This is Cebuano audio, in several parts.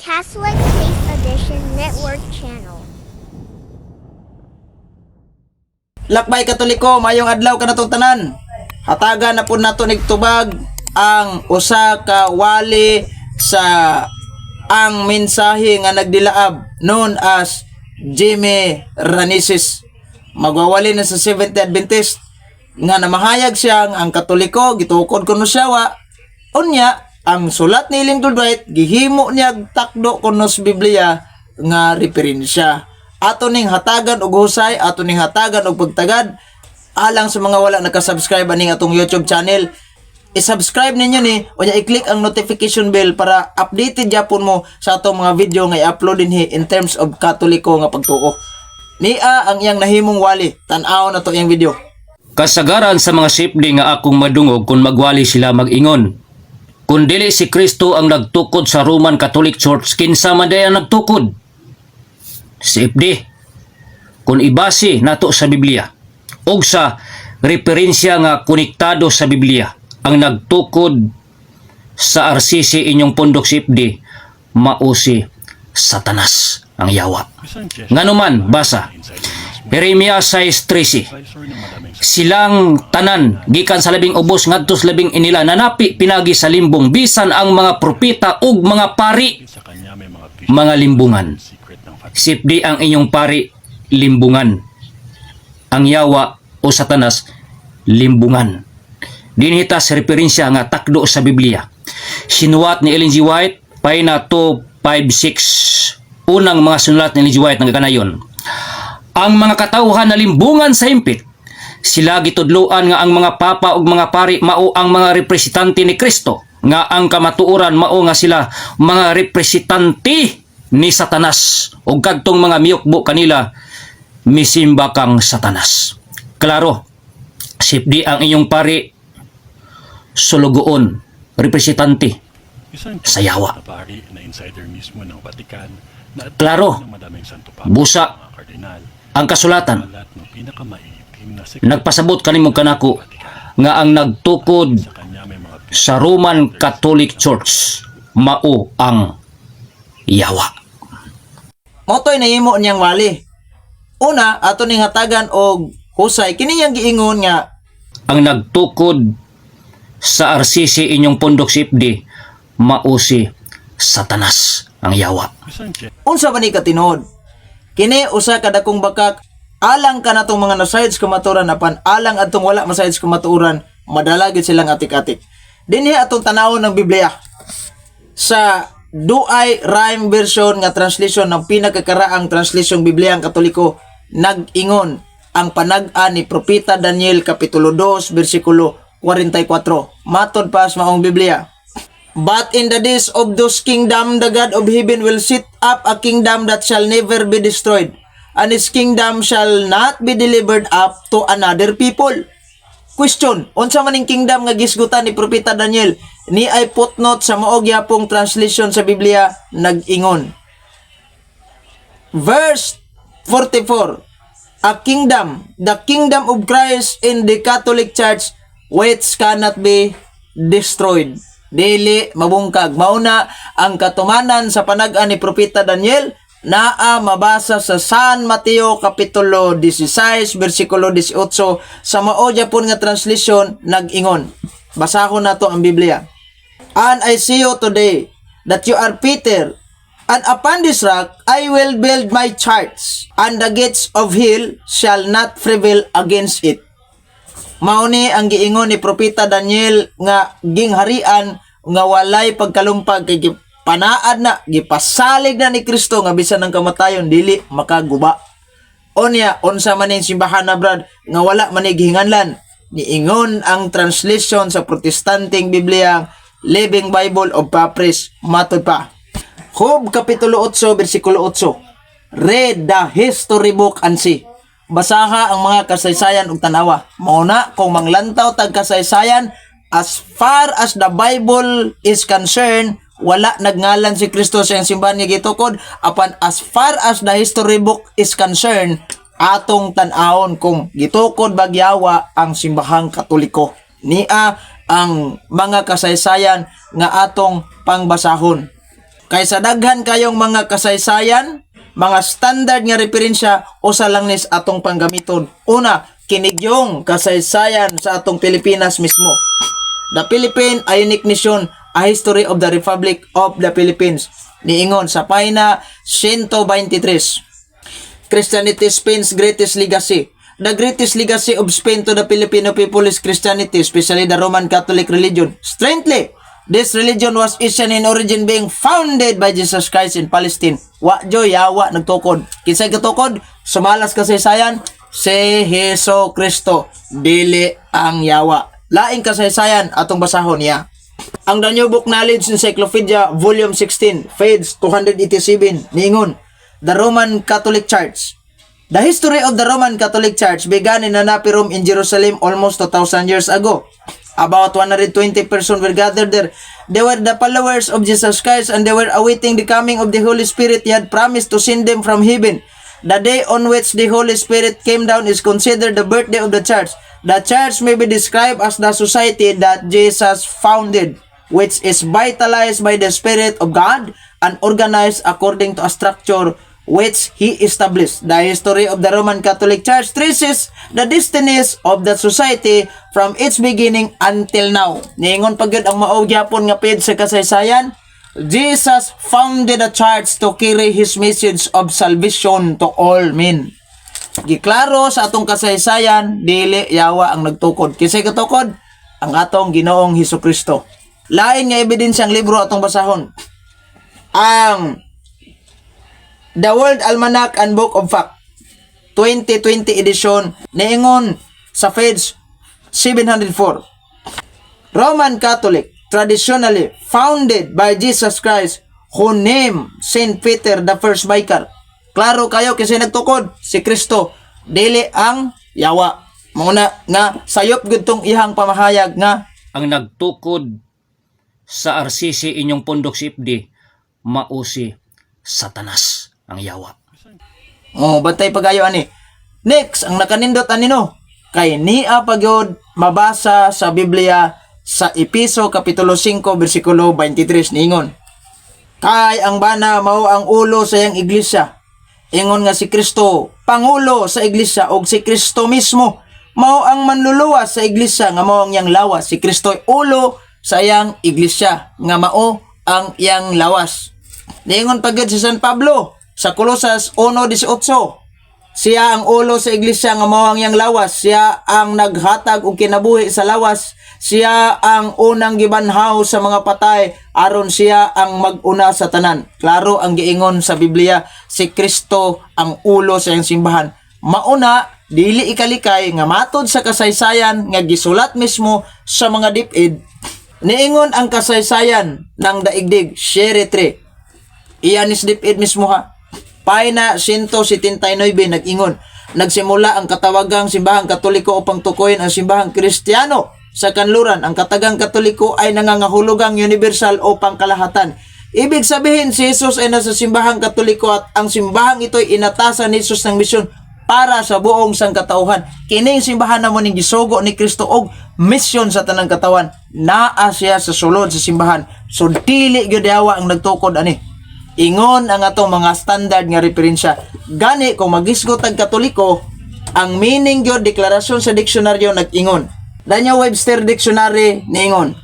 Catholic Faith Edition Network channel. Lakbay Katoliko, mayong adlaw kanatong tanan. Hatagan na po nato nigtubag ang usa ka wali sa Ang Mensahe nga nagdilaab, known as Jimmy Ranises. Magwawali na sa Seventh Adventist nga namahayag siya nga ang Katoliko gitukod kuno siya wa. Unya, ang sulat ni Ellen G. White gihimo niya takdo kuno sa Biblia nga referensya. Ato ning hatagan og husay, ato ning hatagan og pagtagad. Alang sa mga wala nakasubscribe aning atong YouTube channel, i-subscribe ninyo ni o i-click ang notification bell para updated gyapon mo sa atong mga video nga i-upload dinhi in terms of Katoliko nga pagtuo. Nia ang iyang nahimong wali. Tan-aw na to iyang video. Kasagaran sa mga sipdi nga akong madungog kung magwali sila mag-ingon: "Kung dili si Kristo ang nagtukod sa Roman Catholic Church, kinsa man day ang nagtukod?" Si FD. Kung ibase nato sa Biblia og sa referensya nga konektado sa Biblia, ang nagtukod sa RCC inyong pundok si FD mao si Satanas, ang yawa. Nganuman, basa. Jeremiah 6:13. Silang tanan gikan sa labing ubos ngadto sa labing inila nanapi pinagi sa limbong, bisan ang mga propeta ug mga pari, mga limbungan. Sipdi, ang inyong pari, limbungan. Ang yawa o Satanas, limbungan. Dinhi ta sa referensya nga takdo sa Biblia. Sinuwat ni Ellen G. White, pahina 256. Unang mga sinulat ni Ellen G. White ng kanayon. Ang mga katawhan na limbungan sa impit, sila gitudloan nga ang mga papa ug mga pari mao ang mga representante ni Kristo, nga ang kamatuoran mao nga sila mga representante ni Satanas ug kadtong mga miyukbo kanila misimba kang Satanas. Klaro, sipdi, ang inyong pari sulugoon, representante sa yawa. Pari na insider mismo ng Vatican na Klaro. Ng madaming santo papa, Busa mga kardinal, ang kasulatan. Lahat ng pinakamaitim na sekreto Nagpasabot kanimo kanako nga ang nagtukod sa kanya may mga sa Roman Catholic Church mao ang yawa. Mao to'y nahimo niyang wali. Una, ato ning hatagan og husay kini niyang giingon nga Ang nagtukod sa RCC inyong pundok si FD mao si Satanas, ang yawa. Unsa ba ni katinuod? Kini usa ka dakong bakak alang kanatong mga nasayod sa kamatuoran, apan alang atong wala masayod sa kamatuoran, madala gyud silang atik-atik. Dinhi atong tanawon ng Biblia. Sa Douay Rhyme version nga translation ng pinakakaraang translation Biblia ang Katoliko, nag-ingon ang panag-a ni Propeta Daniel kapitulo 2 bersikulo 44. Matod pa sa maong Biblia: "But in the days of those kingdom, the God of heaven will set up a kingdom that shall never be destroyed, and his kingdom shall not be delivered up to another people." Question, unsa man ning kingdom nga gisgutan ni Propeta Daniel? Ni ay footnote sa mao gyapong translation sa Biblia nag-ingon. Verse 44, "A kingdom, the kingdom of Christ in the Catholic Church, which cannot be destroyed." Dili mabungkag. Mauna ang katumanan sa panag-a ni Propeta Daniel naa mabasa sa San Mateo kapitulo 16 bersikulo 18 sa mao gyapon nga translation nag-ingon. Basahon nato ang Biblia. "And I say you today that you are Peter, and upon this rock I will build my church, and the gates of hell shall not prevail against it." Mao ni ang giingon ni Propeta Daniel nga gingharian nga walay pagkalumpag kay gipanaad na, gipasalig na ni Kristo nga bisan ang kamatayon dili makaguba. Onya, unsa man ning simbahan na, Brad, nga wala man ni gihinganlan? Niingon ang translation sa Protestanteng Biblia, Living Bible of Paraphrase, matod pa. Job Kapitulo 8, versikulo 8. "Read the history book and see." Basaha ang mga kasaysayan ug tanawa. Mao na kung manglantaw tag kasaysayan, as far as the Bible is concerned, wala nagngalan si Kristo sa iyang simbahan nga gitukod, apan as far as the history book is concerned, atong tan-awon kung gitukod bag yawa ang simbahang Katoliko. Nia ang mga kasaysayan nga atong pangbasahon. Kay sa daghan kayong mga kasaysayan, mga standard nga referensya, usa lang nis atong panggamiton. Una, kinigyong kasaysayan sa atong Pilipinas mismo. The Philippine, a Unique Nation, A History of the Republic of the Philippines. Niingon sa pahina 123. Christianity, Spain's greatest legacy. The greatest legacy of Spain to the Filipino people is Christianity, especially the Roman Catholic religion. Strangely, this religion was Asian in origin, being founded by Jesus Christ in Palestine. Wa jud yawa nagtukod. Kinsay gatukod? Sumalas kasaysayan, si Heso Kristo, dili ang yawa. Laing kasaysayan atong basahon niya. Ang The New Book Knowledge Encyclopedia, Volume 16, page 287, niingon, The Roman Catholic Church. The history of the Roman Catholic Church began in Anapi Rome in Jerusalem almost 2,000 years ago. About 120 persons were gathered there. They were the followers of Jesus Christ and they were awaiting the coming of the Holy Spirit He had promised to send them from heaven. The day on which the Holy Spirit came down is considered the birthday of the church. The church may be described as the society that Jesus founded, which is vitalized by the Spirit of God and organized according to a structure which He established. The history of the Roman Catholic Church traces the destinies of the society from its beginning until now. Niingon pa gyud ang mao gyapon nga page sa kasaysayan, Jesus founded a church to carry His message of salvation to all men. Giklaro sa atong kasaysayan, dili yawa ang nagtukod. Kinsay katukod? Ang atong Ginoong Hesus Kristo. Lain nga ebidensyang libro atong basahon. Ang The World Almanac and Book of Fact 2020 edition, niingon sa page 704. Roman Catholic, traditionally founded by Jesus Christ, who named Saint Peter the first vicar. Klaro kayo kasi nagtukod si Kristo, dili ang yawa. Muna nga sayop gud tong ihang pamahayag nga Ang nagtukod sa RCC inyong pundok si FD, mao si Satanas, ang yawa. Oh, bantay pagayo ani. Next, ang nakanindot ani, no? Kay niya pagyod mabasa sa Biblia sa Epeso kapitulo 5 bersikulo 23, niingon. Kay ang bana mao ang ulo sa iyang iglesia. Ingon nga si Kristo pangulo sa iglesia og si Kristo mismo mao ang manluluwas sa iglesia nga mao ang iyang lawas. Si Kristo ay ulo sa iyang iglesia nga mao ang iyang lawas. Niingon pa gyud si San Pablo sa Colosas 1:18. Siya ang ulo sa iglesia nga mao ang iyang lawas. Siya ang naghatag og kinabuhi sa lawas. Siya ang unang gibanhaw sa mga patay aron siya ang mag-una sa tanan. Klaro ang giingon sa Biblia, si Kristo ang ulo sa iyang simbahan. Mauna, dili ikalikay nga matod sa kasaysayan nga gisulat mismo sa mga DepEd. Niingon ang kasaysayan ng daigdig, Share 3. Iyan is DepEd mismo ha. Pahina 179, nag-ingon. Nagsimula ang katawagang simbahang Katoliko upang tukuyin ang simbahang Kristiyano sa kanluran. Ang katagang Katoliko ay nangangahulugang universal o pangkalahatan. Ibig sabihin, si Jesus ay nasa simbahang Katoliko at ang simbahang ito ay inatasan ni Jesus ng misyon para sa buong sangkatauhan. Kining simbahan na mo ning gisugo ni Kristo og misyon sa tanang katawan. Naa siya sa sulod sa simbahan. So dili gyud yawa ang nagtukod ani. Ingon ang atong mga standard nga referensya. Gani kung magisgot ang Katoliko, ang meaning gyud deklarasyon sa diksyonaryo nag-ingon. Daniel Webster Dictionary niingon.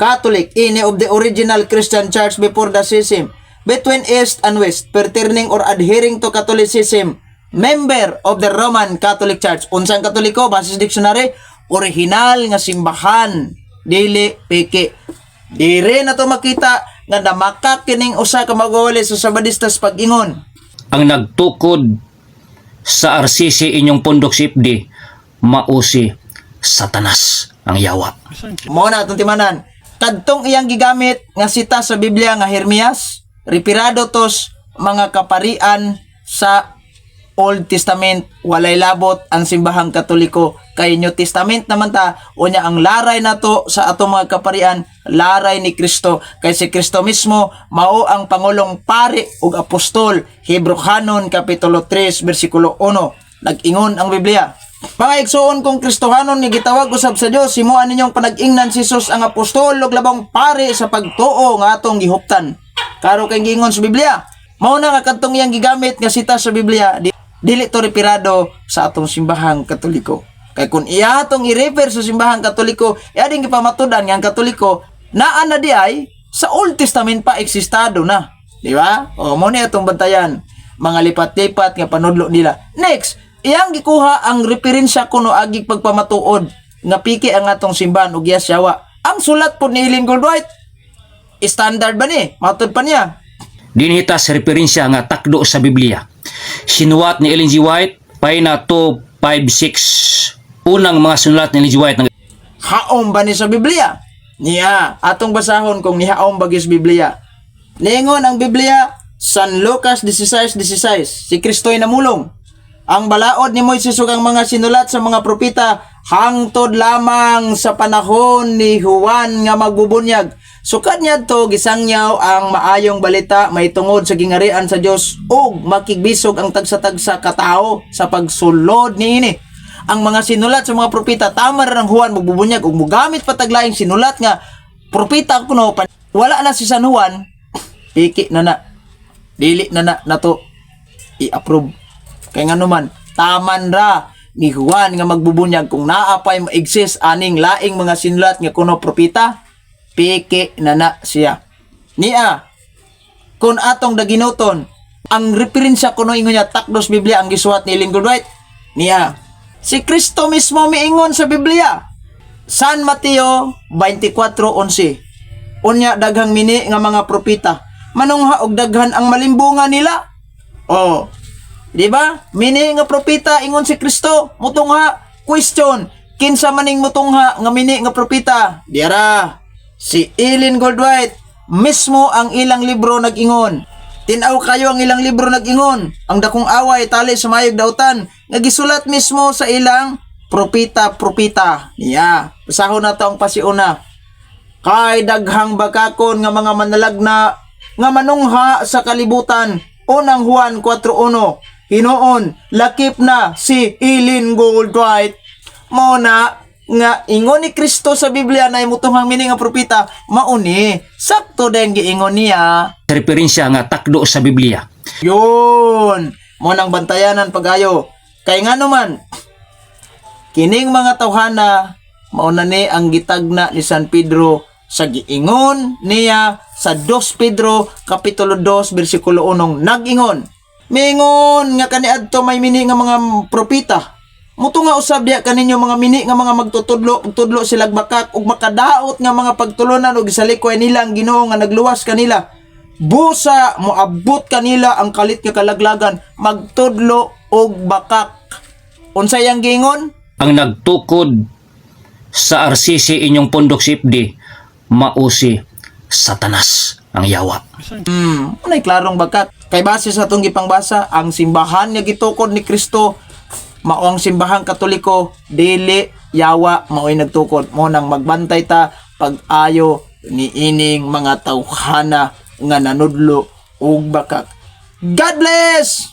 Catholic, any of the original Christian church before the schism between East and West, pertaining or adhering to Catholicism, member of the Roman Catholic Church. Unsang Katoliko, base sa dictionary, original nga simbahan, dili peke. Dire na to makita nga namakak kining usa ka magwawali sa Sabadistas pag-ingon. Ang nagtukod sa RCC inyong pundok si FD, mao si Satanas, ang yawa. Isang Mo na atong timanan. Kadtong iyang gigamit nga sita sa Biblia nga Jeremias, referado tos mga kaparian sa Old Testament, walay labot ang simbahang Katoliko kay New Testament naman ta. Unya ang laray nato sa atong mga kaparian, laray ni Kristo, kay si Kristo mismo mao ang pangulong pari ug apostol. Hebreohanon kapitulo 3 bersikulo 1, nag-ingon ang Biblia: "Mga igsuon kong Kristohanon nga gitawag usab sa Dios, himuan ninyong panag-ingnan si Jesus, ang apostol ug labong pari sa pagtuo nga atong gihuptan." Karo kay giingon sa Biblia. Mao na nga kadtong iyang gigamit nga sita sa Biblia, dili to referado sa atong Simbahang Katoliko. Kay kung iya atong i-refer sa Simbahang Katoliko, iya din gipamatud-an nga ang Katoliko naa na di ay sa Old Testament pa eksistado na. Di ba? O mo ni atong bantayan mga lipat-lipat nga panudlo nila. Next, iyang gikuha ang referensya kuno agi pagpamatuod nga piki ang atong simbahan ug iya siyawa. Ang sulat po ni Ellen Goldwhite, standard ba ni? Matod pa niya. Dinhi ta sa referensya nga takdo sa Biblia. Sinuwat ni Ellen G. White, pahina 256. Unang mga sinulat ni Ellen G. White ng Haom ba ni sa Biblia? Niya, atong basahon kung nihaom ba gyud sa Biblia. Niingon ang Biblia, San Lucas 16:16, si Kristo'y namulong. Ang balaod ni Moises ug ang mga sinulat sa mga propeta hangtod lamang sa panahon ni Juan nga magbubunyag. Sukad niadto gisangyaw ang maayong balita mahitungod sa gingarian sa Dios ug makigbisog ang tagsa-tagsa ka tawo sa pagsulod niini. Ang mga sinulat sa mga propeta, tama ra ng Juan magbubunyag, ug mogamit pa tag laing sinulat nga propeta kuno wala na si San Juan, piki na na, dili na na nato i-approve. Kay ngano man, taman ra ni Juan nga magbubunyag. Kung naa pay ma-exist aning laing mga sinulat nga kuno propeta, piki na na siya. Niya, kung atong daginuton ang referensya kuno ingon niya takdos Biblia ang gisuwat ni Ellen White, niya, si Kristo mismo miingon sa Biblia, San Mateo 24:11, "Unya daghang mini nga mga propeta manungha og daghan ang malimbungan nila." Oh, di ba? Mini nga propeta ingon si Kristo, mutungha. Question, kinsa maning mutungha nga mini nga propeta? Diara si Ellen Goldwhite mismo, ang ilang libro nag-ingon. Tinaw kayo ang ilang libro nag-ingon. Ang Dakong Away, Tali sa Mayog Dautan, nga gisulat mismo sa ilang propeta propeta. Niya, basahon na to ang pasiuna. "Kay daghang bakakon nga mga manalagna nga manungha sa kalibutan." Unang Juan 4:1. Hinuon, lakip na si Ellen Goldwhite. Mao na nga ingon ni Kristo sa Biblia na imutunghang mini nga propeta, mauni sakto din giingon niya. Referensya nga takdo sa Biblia. Yun! Mo nang bantayanan pagayo. Kay nga naman, kining mga tawhana, mauna ni ang gitagna ni San Pedro sa giingon niya sa 2 Pedro Kapitulo 2 bersikulo 1, nag-ingon. Miingon nga kaniadto may mini nga mga propeta. Mutunga usab diha kaninyo mga mini nga mga magtutudlo, pagtudlo sila bakak ug makadaot nga mga pagtulunan ug gisalikoy nila ang Ginoo nga nagluwas kanila. Busa moabot kanila ang kalit nga kalaglagan, magtudlo og bakak. Unsay ang giingon? Ang nagtukod sa RCC inyong pundok si FD mao si Satanas ang yawa. Bisan Unay klarong bakak. Kay base sa atong gipangbasa, ang simbahan nga gitukod ni Kristo mao ang Simbahang Katoliko, dili yawa mao'y nagtukod. Mo nang magbantay ta pag-ayo ni ining mga tawhana nga nanudlo og bakak. God bless!